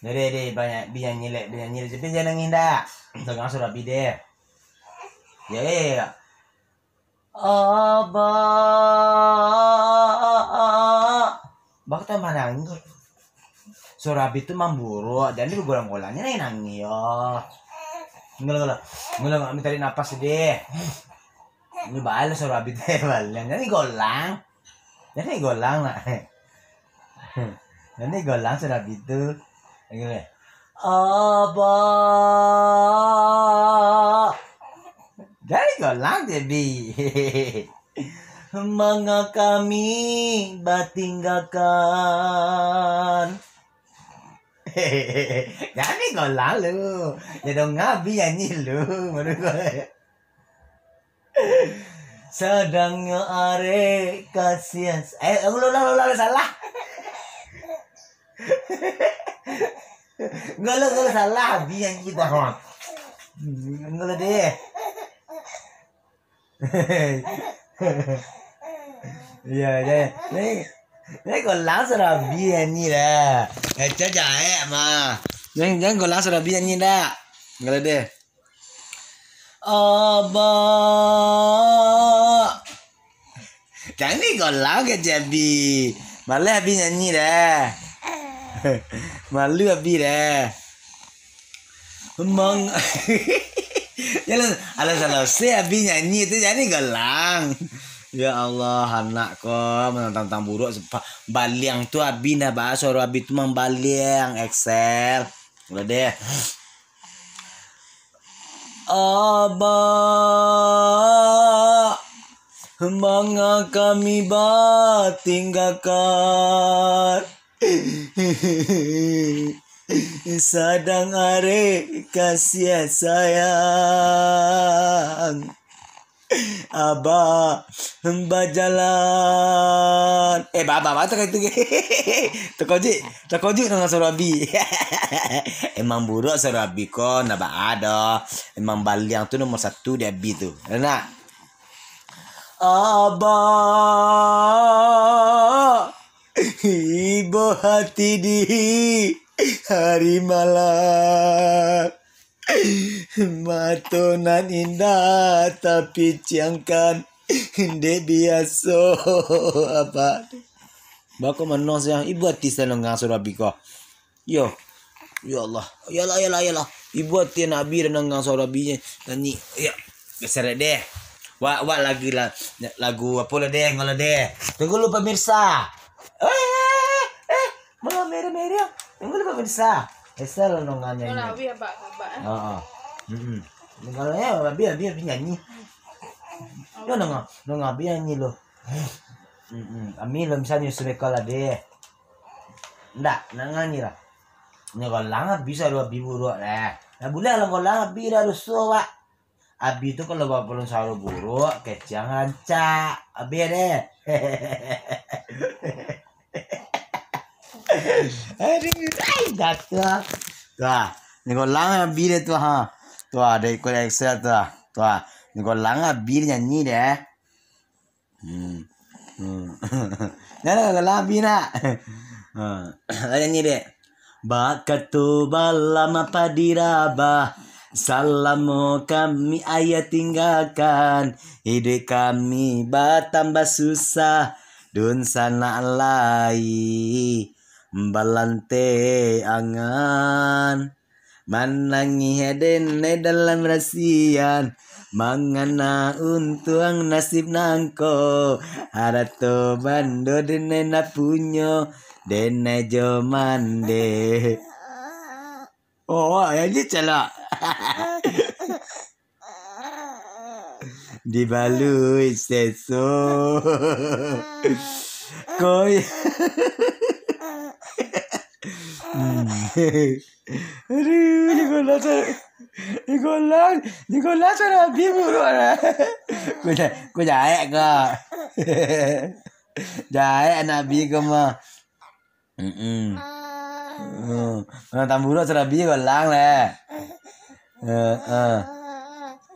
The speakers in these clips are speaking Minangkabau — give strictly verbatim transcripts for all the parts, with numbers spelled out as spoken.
Deh, deh, deh, banyak, bi nyanyi lek, bi nyanyi lek. Tapi jangan nangih ndak. Dengar suaro Abi deh. Ya, ya, ya. Abah. Bak tambah nangih. Suaro Abi tu mamburuak, jadi bagulang-gulang, nangih-nangih, yo. Ngelo, ngelo. Ngelo, ambil tarik napas deh. Ini balik suaro Abi teh, baliang. Jadi golang. Jadi golang lah. Jadi golang suaro Abi tu. Gini. Abah. Jadi golang, jadi. Manga kami batinggakan. Jadi golang lu. Ya dong, Abi nyanyi lu. Menurut gue. Sadang nyo arek kasihan. Eh, ulang, ulang, ulang, salah. Ngolo, ngolo, salah, Abi nyanyi dah. Ngolo deh. Iya, iya. Ni, ni golang suaro Abi nyanyi dah. Eca jaek mah. Jangan, jangan golang suaro Abi nyanyi dah. Ngolo deh. Abah. Jangan digolang ka Abi. Malu Abi nyanyi dah. Malu Abi dah. Mang-, Yalah, alah salasai Abi nyanyi tu, jangan digolang. Ya Allah, anak ko, manantang-tantang buruak sepa-, baliang tu Abi nah, bah, suaro Abi tu mambaliang, Excel. Udah deh. Abah, manga kami batinggakan. Sadang arek kasiah sayang. Abah bajalan. Eh, bah, bah, bah, takah itu. Takojik, takojik dengan suaro Abi. Emang buruak suaro Abi ko, ndak baa doh. Emang baliang tu nomor satu di Abi tu. Nak? Abah, ibo hati di hari malam. Mato nan indah tapiciangkan, dek biaso apa. Bako mano siang, ibo ati siang danga suaro Abi ko. Yo. Ya Allah. Yalah, yalah, yalah. Ibo ati anak Abi danga suaro Abi nyanyi. Ya. Geser deh. Wak, wak lagi lah. Lagu apo lah deh, ngolah deh. Tunggu lu pemirsa. Eh, eh, eh. Malah merah-merah. Tunggu lu pemirsa. Esa lah nongan nyanyi. Yolah, Abi abak, abak, eh. Heeh. Mm-mm. Kalau ya, Abi, Abi, Abi nyanyi. Yo, nongan, nongan Abi nyanyi lo. Mm-mm. Ami lo misalnyo sudah kalah deh. Ndak, nak nganyi lah. Nyo golang Abi suaro Abi buruak lah. Nah, buliah lah golang Abi dah rusuh, Wak. Abi tu kalau bapalun suaro buruak, kecek rancak. Abi deh. Aduh, ai, jatuh. Tuh, ni golang Abi deh tuh, ha. Tuh, ada ikut Excel tuh. Tuh, ni golang Abi nyanyi deh. Hmm. Hmm. Nah, nah, kalau Abi nak. Ha. Nyanyi dek. Bakato balam apa dirabah, salamo kami ayah tinggakan, iduik kami batambah susah, dunsanak lai balante angan. Manangih dene dalam rasian, mangana untuang nasib nangko, harato bando dene nak punyo, dene jo mande. Oh, wah, yang ni calak. Dibalui seso. Koi. Hmm. Aduh, ni golang sa-, ni golang, ni golang suaro Abi buruak lah. Ko ja-, ko jaek ko. Jaek anak Abi ko mah. Mm-mm. Hmm. Nah, tamburuak suaro Abi golang lah. Heeh.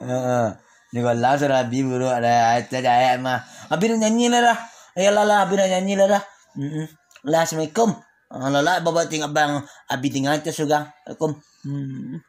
Heeh. Ni golang suaro Abi buruak lah. Aca jaek mah. Abi nak nyanyi lah dah. Ayolah lah, Abi nak nyanyi lah dah. Mm-mm. Lah, assalamualaikum. Ah, lah lah, bawa tinggal bang, abi tinggal tu suga. Assalamualaikum. Hmm.